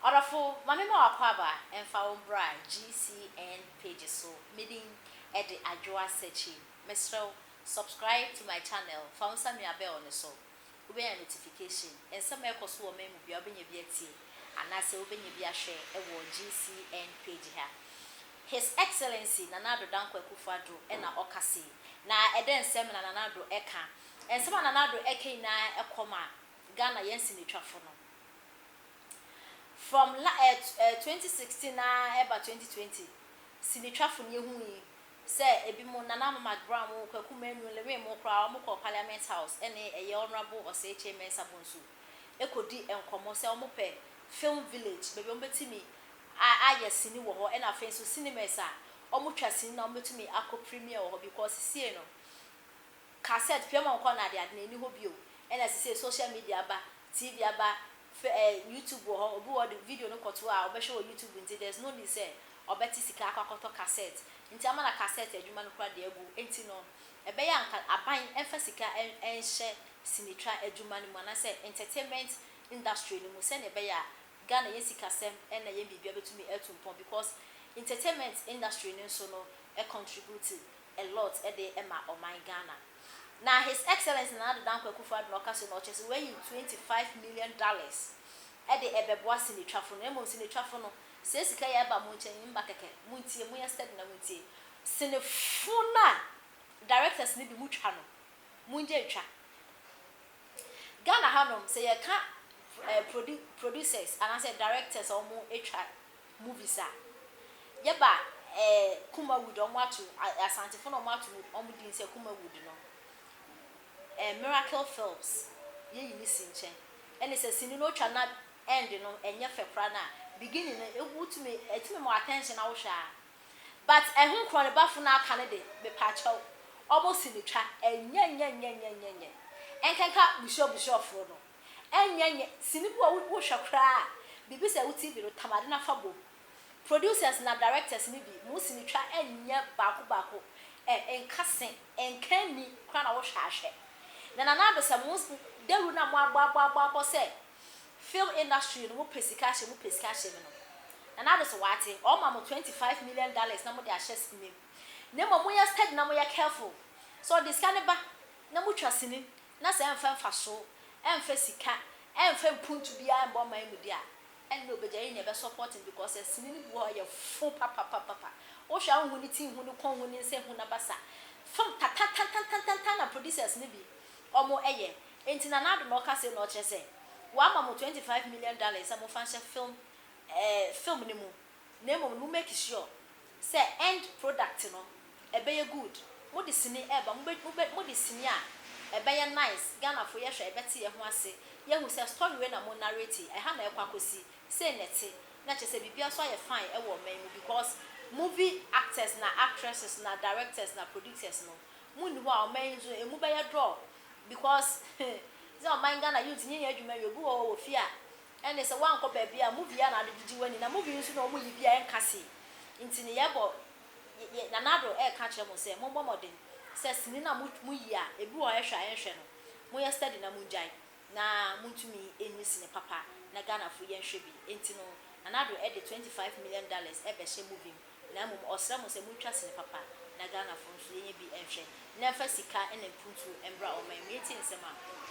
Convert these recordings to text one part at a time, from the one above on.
Ɔdɔfo, ma me ma w'akwaaba mfa wo mbra GCN page so, me din de Adwoa Sekyi. Mesrɛ wo, subscribe to my channel, fa wo nsa mia bell no so, wobɛnya notification, nsɛm a ɛkɔ so wɔ man mu biara wobɛnya bi atie anaasɛ wobɛnya bi ahwɛ wɔ GCN page ha. His Excellency Nana Addo Dankwa Akufo-Addo na ɔka sei. Na ɛdɛn nsɛm na Nana Addo ɛka? Nsɛm a Nana Addo ɛka nyinaa ɛkɔ ma Ghana yɛn sinitwafo no. From la eh eh 2016 ara ɛba 2020, sinitwafo no yɛhui sɛ ebinom, Nana Ama McBrown mo, Kwaku Manu, Lewin mo koraa wɔn kɔɔ Parliament House ɛne ɛyɛ Honourable Osei Kyei Mensah Bonsu ɛkɔdi nkɔmmɔ sɛ wɔn pɛ film village, baabi a wɔbɛtumi a ayɛ sini wɔ hɔ ɛna afei nso cinemas a wɔtwa sini na wɔbɛtumi akɔ premiere wɔ hɔ because sisiei no cassette pia ma wɔkɔ na ade ade no ɛnni hɔ bio ɛna sisiei social media aba, TV aba, fɛ eh YouTube wɔ hɔ, obi wɔ hɔ ɔde video no kɔto a ɔbɛhwɛ wɔ YouTube nti there's no need sɛ ɔbɛte sika akɔ akɔtɔ cassette nti ama na cassette adwuma no koraa de agu nti no ɛbɛyɛ a anka aban ɛmfa sika ɛnhyɛ sinitwa adwuma no mu anaasɛ entertainment industry no mu sɛnea ɛbɛyɛ a Ghana yɛn sikasɛm na yɛn biribia bɛtumi atu mpɔn because entertainment industry no nso no contribute a lot de ma ɔman Ghana. Na His Excellency Nana Addo Dankwa Akufo Addo na ɔka so na ɔkyerɛ sɛ wayi $25 million de ɛbɛboa sinitwafo no. Na mmom sinitwafo no, saa sika yi ɛba mo nkyɛn yi mba kɛkɛ, montie, monyɛ steady na montie. Sinifo no a directors no bi motwa no, mongye ntwa. Ghana hanom sɛ yɛka produ producers anaasɛ directors a wɔtwa movies a, yɛba Kumawood a wɔato, Asantefo no a wɔato wɔn din sɛ Kumawood no, Miracle Films, yɛyi ne si nkyɛn. Ɛne sɛ sini no otwa na end no ɛnyɛ fɛ koraa no a, beginning no wotumi, ɛtumi ma wo attention na wohwɛ a. But ɛho nkorɔnebafo no aka no de, mepaakyɛw, ɔmo sini twa, ɛnyɛ nyɛ nyɛ nyɛ nyɛ nyɛ. Ɛnkenka busua busuafoɔ no, ɛnyɛ nyɛ, sini bi wɔ wohwɛ koraa a, biribi sɛ wo TV no, tam ade no afa bom. Producers na directors no bi, mo sini twa ɛnyɛ baako baako, ɛ, nka se, nka nni koraa na wohwɛ ahwɛ. Na Nana Addo sɛ mo dawuro no a mo abɔ abɔ abɔ abɔ sɛ film industry no mo pɛ sika ahyɛ mu, pɛ sika ahyɛ mu no, Nana Addo sɛ wate, ɔma mo $25 million na mode ahyɛ sini mu. Na mmom monyɛ steady na moyɛ careful. Sɛ ɔde sika no ba na motwa sini na sɛ ɛmfa mfaso, ɛmfa sika, ɛmfa mpuntu biara mbɔ ɔman mu di a, ɛnna obegya yɛn nyinaa bɛ support no because sini no bi wɔ hɔ a ɛyɛ fo papapapapa. Wohwɛ a wonhu ne ti, nhu ne kɔn, nhu ne nsa, nhu n'abasa. Film tatantantantantan na producers no bi ɔmo ɛyɛ. Enti Nana Addo na ɔka sei na ɔkyerɛ sɛ wama mo $25 million sɛ momfa nhyɛ film film no mu. Na mmom no mo make sure sɛ end product no ɛbɛyɛ good. Mode sini ɛɛba, mobɛ mobɛ mode sini a ɛbɛyɛ nice, Ghanafo yɛhwɛ a yɛbɛte yɛn ho ase, yɛahu sɛ story wei na mo narrate yi, ɛha na ɛkɔ akɔsi, sei na ɛte, na kyerɛ sɛ biribiara nso ayɛ fine ɛwɔ ɔman mu because movie actors na actresses na directors na producers no mo nni hɔ a ɔman yi nso emu bɛyɛ dull because sɛ ɔman Ghana youth nyɛ yɛn adwuma wie, obi wɔ hɔ wɔ fie a ɛne sɛ woankɔ baabi a movie a na ade gyegye w'ani na movie nso na wɔn yi bi a ɛnka sei nti ne yɛbɔ yɛ Nana Addo ɛreka kyerɛ mo sɛ mommɔ mmɔden sɛ sini no a mo moyi a ebi wɔ hɔ a ɛhwɛ a ɛnhwɛ no monyɛ steady na mongyae na montumi nyi sini papa na Ghanafo yɛnhwɛ bi. Nti no Nana Addo ɛde $25 million ɛbɛhyɛ movie mu na mmom ɔsrɛ mo sɛ montwa sini papa na Ghanafo nso yɛnyɛ bi nhwɛ na ɛmfa sika ne mpuntuo mbra ɔman mu. Yɛntie nsɛm a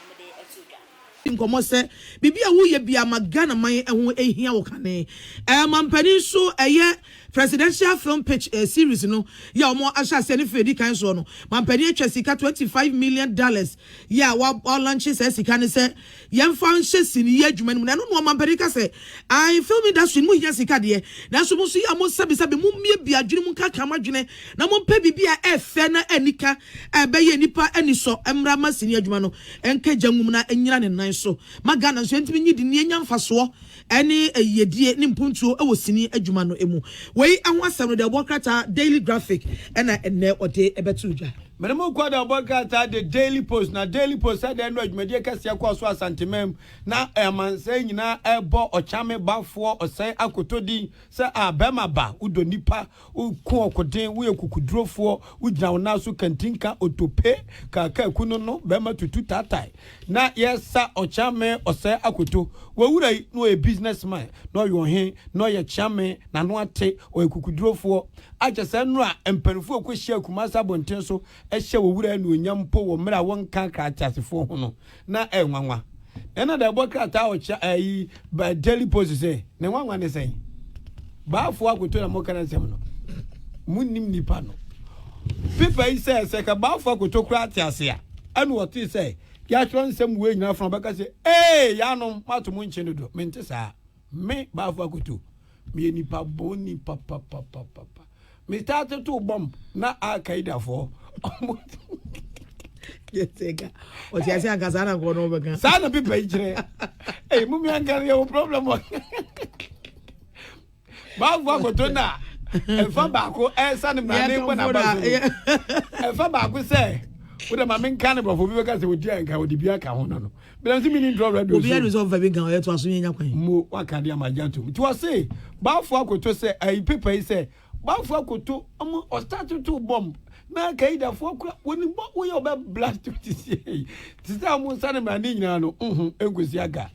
wɔde ato dwa. Nkɔmmɔ sɛ biribi a woyɛ bi ama Ghana man ho hia wo kane. Mampanin nso ɛyɛ Presidential Film Pitch Series no yɛ a wɔn ahyɛ aseɛ ne firi edi kan soɔ no, mampanin atwa sika $25 million yɛ a wa launch saa sika no sɛ yɛmfa nhyɛ sini yɛ adwuma no mu. Na ɛno na ɔmampanin ka sɛ ae, film industry no mu hia sika deɛ, nanso mo nso yɛ a mo sɛbisɛbi mo mmiebie adwene mu nkaka mo adwene na mo mpɛ biribi a ɛfɛ na anika a ɛbɛyɛ nipa ani sɔ mmra ma sini adwuma no nka gya ngum na nyina ne nan so ma Ghana nso yɛntumi nyi di ne nya mfasoɔ ɛne yiedie ne mpuntuo wɔ sini adwuma no mu. Wei ho asɛm no deɛ ɛbɔ krataa Daily Graphic ɛna ɛnɛ ɔde ɛbɛto dwa. Mene mo kɔ da ɔbɔ krataa The Daily Post na Daily Post sɛ dɛn no adwumadie kɛseɛ kɔɔ so Asanteman mu na amansan nyinaa ɛrebɔ Ɔkyame Bafoɔ Ɔsɛe Akoto din sɛ a bɛrima ba wodɔ nipa woko ɔkoden woyɛ kukudurofoɔ wogyina wo nan so kantinka otope kaakaaku no no bɛrima tutu taatae na yɛsa Ɔkyame Ɔsɛe Akoto wɔwura yi na ɔyɛ business man na ɔyɛ ɔhen na ɔyɛ kyeame n'ano ate ɔyɛ kukudurofoɔ Akyɛ sɛ nnora mpanimfoɔ a wɔkɔhyiaa Kumasi abɔnten so hyɛ wɔ wura anuonyam mpo wɔ mmerɛ a wɔnka ateasefoɔ ho no, na ɛyɛ nwanwa. Na ɛna da ɛbɔ krataa a ɔkyɛ ayi ba Daily Post sɛ, ne nwanwa ne sɛn? Baafoɔ akoto na moka no asɛm no. Monnim nipa no. Pepa yi sɛ, sɛ ka baafoɔ akoto koraa te ase a, ɛna ɔtee sɛ yɛatwerɛ nsɛm wei nyinaa fa ɔbɛka sɛ, ee, yaanom, moato mo nkyen dodo. Mente saa. Me, Bafo Akoto, meyɛ nipa bɔnni papapapapa. Me start to bomb na Al Qaeda foɔ. Ɔte ase anka saa na nkɔɔ no wɔbɛka. Saa na pepa yi kyerɛ. Ei, mumi anka no yɛwɔ problem wɔ. Bafo Akoto na ɛfa baako ɛsa ne mmara ne bɔ n'aba so. Ɛfa baako sɛ, wode ma menka ne borɔfo bi bɛka sɛ wɔdi anka wɔde bi aka ho no no. Bɛn sɛ mini ntrɔ radio so. Obiara ni sɛ ɔmfa bi nka ɔyɛ to aso yɛnya kwan. Mo waka de ama agya tom. Nti ɔse baafo akoto sɛ ayi paper yi sɛ baafo akoto ɔmo ɔstart to bomb na kaidafoɔ kura wɔnim bɔ woyɛ ɔbɛ blast ti sie yi te sɛ ɔmo nsa ne mmara ne nyinaa no nho nkosi aga.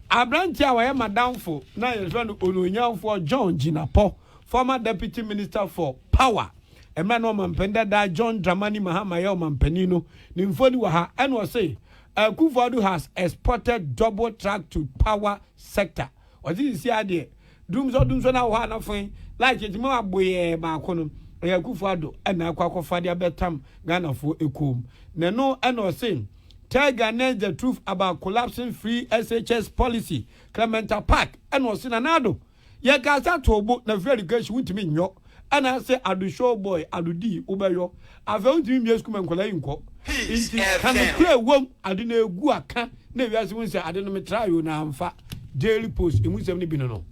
Aberanteɛ a ɔyɛ madamfo na yɛfrɛ no onuonyamfoɔ John Jinapor former deputy minister for power mmerɛ na ɔmampanin dada John Dramani Mahama yɛ ɔmampanin no ne mfoni wɔ ha ɛna ɔse Akufo-Addo has exported double track to power sector. Ɔse sisi adeɛ dumsɔ dumsɔ na wɔ hɔ a na fɛn light etimi aboyɛɛ baako no ɛyɛ Akufo-Addo ɛna akɔ akɔfa de abɛtam Ghanafoɔ ɛkɔm. Na ɛno ɛna ɔse tell Ghanaians the truth about collapsing free SHS policy Clement Apaak ɛna ɔse Nana Addo Yɛkaa sɛ to bo na free education wontumi nyɔ ɛna ase ado show boy ado dii wobɛyɔ afei wontumi mmie sukuu ma nkwadaa yi nkɔ nti ka nokorɛ ɛwom ade no egu a ka na ewiase hu sɛ ade no me try o na amfa Daily Post emu nsɛm no bi no no.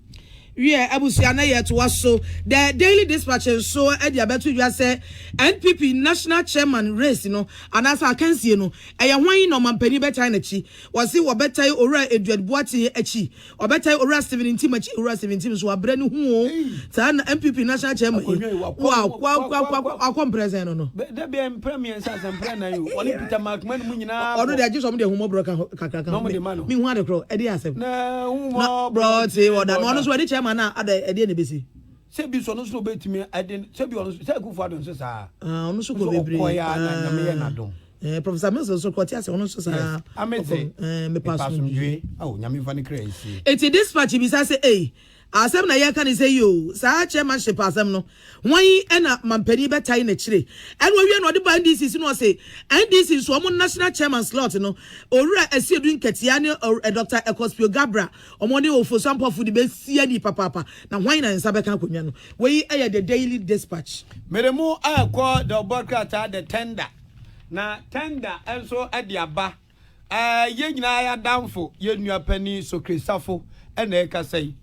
Wiɛ, abusua na yɛtoa so. The Daily Dispatch nso de abɛto dwa sɛ NPP National Chairman race no anaasɛ akansie no, ɛyɛ hwan na ɔmampanin bɛtae n'akyi? Wɔse wɔbɛtae Owura Edward Boateng akyi. Ɔbɛtae Owura Stephen Ntim akyi Owura Stephen Ntim nso wabrɛ ne ho o. Saa na NPP national chairman yi wa wakɔ mprɛ sɛn no no. Dabi mprɛ mmiɛnsa sɛ mprɛ nan o. Ɔne Peter Markman mu nyinaa. Ɔno deɛ agye sɛ ɔmo de ahummɔborɔ ka kakra ka ho. Me hu ade korɔ ɛde asɛm. Na ahummɔborɔ te ɔda na ɔno nso ɛde chairman na ada ɛdeɛ na ebesi. Sɛ bi nso ɔno nso obetumi ɛde sɛ bi ɔno nso sɛ Akufo Addo nso saa. Ɔno nso kɔ bebree. Ɔkɔ ya na Nyame yɛ n'adom. Eh, Professor Mills nso kɔ ɔte ase ɔno nso saa. Yes, amete. Eh, mepa asomdwe. Oh, Nyame mfa ne kra nsie. Eti dispatch bisa sɛ ei, asɛm na yɛka ne sɛ yi o, saa chairmanship asɛm no, hwan ɛna mampanin bɛtae n'akyire? Ɛna owie na ɔde ba NDC si na ɔse NDC nso wɔn national chairman slot no, Owura Asiedu Nketia ne eh, Dr. Ecospio Gabra, wɔn ne Ofosu Ampofo de bɛsi ani papaapa, na hwan na nsa bɛka akonnwa no? Wei ɛyɛ The Daily Dispatch. Mede mo ɛrekɔ dawubɔ krataa The Tender. Na tender nso de aba. Ɛɛ yɛn nyinaa yɛ adamfo, yɛn nua panin Sokre Safo na ɛrekasa yi.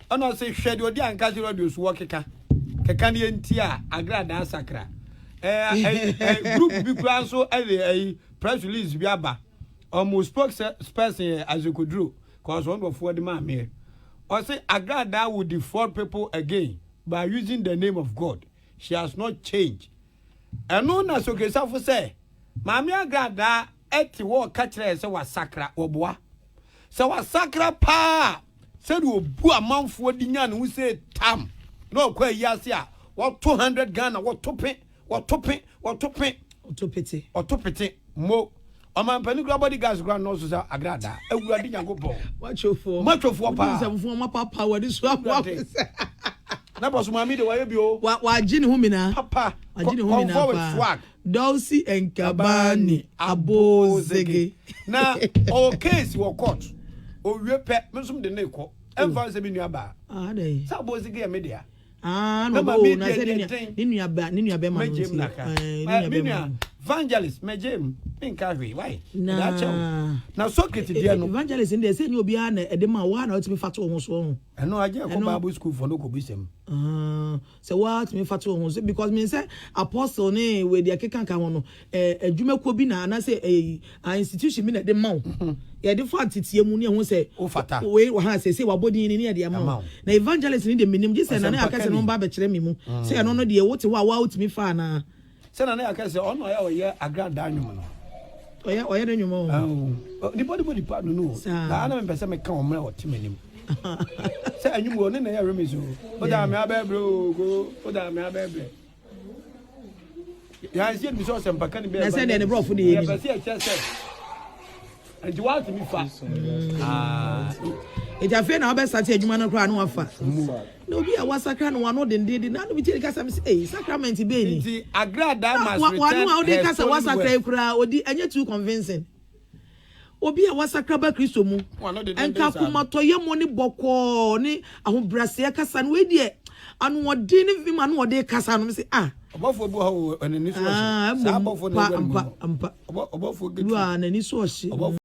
Ɛna ɔse hwɛ deɛ ɔdi ankasa radio so wɔkeka. Keka ne yɛnti a agradaa sakra. Ɛɛ ɛɛ group bi koraa nso ɛde ɛyi press release bi aba. Ɔmo spokesperson yɛ Isaac Oduro cause wɔn dɔfoɔ de maa meɛ. Ɔse agradaa will defraud people again by using the name of God. She has not changed. Ɛno na Sokesafo sɛ, Maame Agradaa te hɔ reka kyerɛ yɛn sɛ wasakra. Wɔboa. Sɛ wasakra paa a, sɛdeɛ ɔbu amanfoɔ de nya ne ho sɛ tam na ɔkɔ ayi ase a, wɔto 100 Ghana, wɔto pe, wɔto pe, wɔto pe. Ɔto pete. Ɔto pete. Mo. Ɔmampanin kura body gas kura nnɔɔso sɛ agradaa. Awurade Nyankopɔn. Machofoɔ. Machofoɔ paa. Wodi nsɛmfo wɔn apapa wɔde so aboa sɛ. Na bɔso maame de wayɛ bi o. Wa wagye ne ho minaa. Papa. Wagye ne ho minaa paa. Swag. Dulcie Nkabani Abozege. Na ɔwɔ case wɔ court. Owie pɛ me nso de ne kɔ. Ɛmfa nsɛ me nua baa. Ah, adɛn. Sɛ Abozege yɛ me dea. Ah, na ɔbɔ o na sɛ ne nua ne nua ba ne nua bɛma no nti. Ɛɛ ne nua bɛma. Evangelist mɛgye mu menka hwee why Na ɛde akyɛ wo na Socrates deɛ no. Evangelist no deɛ sɛ ɛnyɛ obiara na ɛde ma wo a na wotumi fa to wo ho so ho. Ɛno agye ɛkɔ Ɛno Bible school foɔ no kɔ bisa mu. Ah, sɛ woatumi fa to wo ho so because mean sɛ apostle ne wei deɛ keka ka ho no eh, adwumakuo bi na anaasɛ eh, ah, institution bi na ɛde ma wo. Yɛde fa nteteɛ mu ne ɛho sɛ Wofata. wei wɔ ha sɛ sɛ wabɔ din ni ne yɛde ama Ama wo. wo. Na evangelist no deɛ menim gye sɛ nane akɛsɛ no Ɔsɛmpakani. mba abɛkyerɛ me mu sɛ ɛno no deɛ wote hɔ a woa wotumi fa anaa. Sɛ nane akɛsɛ ɔno ɔyɛ ɔyɛ agradaa nnwom no. Ɔyɛ ɔyɛ ne nnwom o. Nipa de bɔ nipa no no. Saa. Na na mepɛ sɛ meka wɔn mmerɛ ɔte m'anim. Sɛ anwum wɔ ne na ɛyɛ remix o. O da me abɛbrɛ o go. O da me abɛbrɛ. Yɛn si ebi sɛ ɔsɛmpaka ni bɛɛ. Na sɛ deɛ ne borɔfo deɛ yɛ nim. Yɛpɛ sɛ yɛkyerɛ sɛ nti woatumi fa. Nti afei na wabɛsate adwuma no koraa na wafa. Na obi a wasakra no wano dendenden na ano tie kasa mi sɛ ei sacrament bɛɛ ni. Nti Agradaa must return Wano a wode her kasa stolen wasakra wealth. yi koraa odi ɛnyɛ too convincing. Obi a wasakra ba Kristo mu Wano dendenden nka saa no. akomatɔyɛmɔ ne bɔkɔɔ ne ahobrɛaseɛ kasa no wei deɛ anoɔden ne vim ano ɔde kasa no mi sɛ ah. Ɔbɔfoɔ bi wɔ hɔ wɔ n'ani so ɔhye. Ah, Saa mmom abɔfoɔ na pa ɛwɔ ne mu ampa no. ampa. Ɔbɔfoɔ Lu ketewa. a n'ani so ɔhye. Ɔbɔfoɔ.